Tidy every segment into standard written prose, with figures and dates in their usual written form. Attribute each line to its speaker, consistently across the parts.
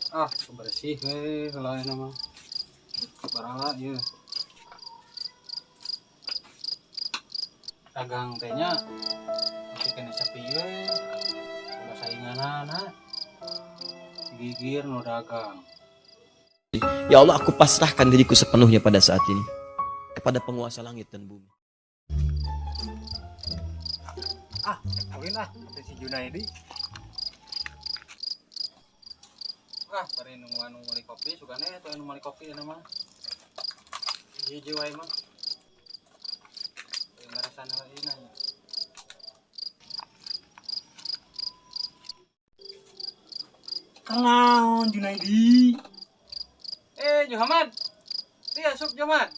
Speaker 1: Ah, bersih we heula ayeuna mah. Barala ieu. Dagang teh nya masih kena sepi we. Ulah sainganana. Gigir nu dagang.
Speaker 2: Ya Allah, aku pasrahkan diriku sepenuhnya pada saat ini kepada penguasa langit dan bumi.
Speaker 3: Ah, ulin ah, kata si Junaidi.
Speaker 1: Ah, bari nungguan nu meuli kopi sugane atuh anu meuli kopi ayeuna mah. Hiji wae mah. Bari ngarasan heula ieu nya.
Speaker 3: Kenaon Junaidi?
Speaker 1: Johamad. Dia asup Johamad.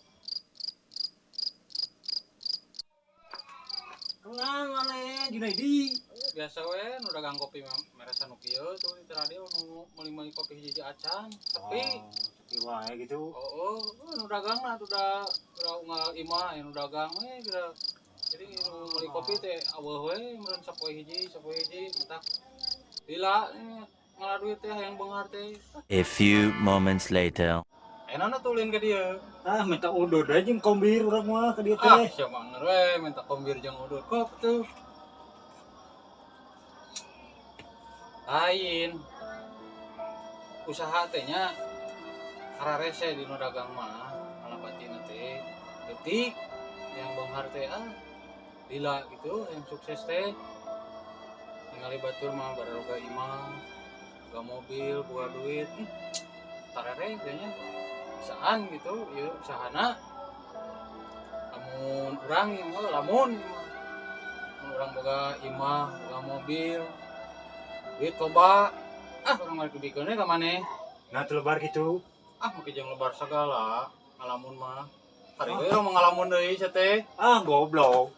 Speaker 3: Kenaon maneh Junaidi?
Speaker 1: Biasa we nu dagang kopi mah meresan nu kieu tuh di radio nu meuli-meuli kopi hiji acan. Sepi.
Speaker 3: Oh, sepi wae gitu.
Speaker 1: Oh, nu dagang lah tuh udah unggal imah nu dagang we kira. Jadi nu meuli kopi teh aweuh we meureun sapoe hiji, sapoe hiji entak. Lila ngalah duit teh hayang beunghar teh.
Speaker 4: A few moments later.
Speaker 1: Enak tulin ke dia.
Speaker 3: Ah, minta udud aja jeung kombir urang mah ka dieu
Speaker 1: Ah,
Speaker 3: teh.
Speaker 1: siapa bener we minta kombir jeung udud kop tuh. Lain. Usaha teh nya ararese di nu dagang mah, ngalabatina teh detik yang beunghar teh ah lila gitu yang sukses teh. Ningali batur mah baroga imah, boga mobil, boga duit. Tarere teh nya. Bisaan gitu, ieu usahana. Lamun urang ieu mah lamun ieu mah. Lamun urang boga imah, boga mobil, duit loba. Ah, urang mah dibikeun we ka maneh.
Speaker 3: Nah, teu lebar gitu.
Speaker 1: Ah, make jeung lebar sagala, ngalamun mah. Hari we urang mah ngalamun deui sia teh.
Speaker 3: Ah, goblok.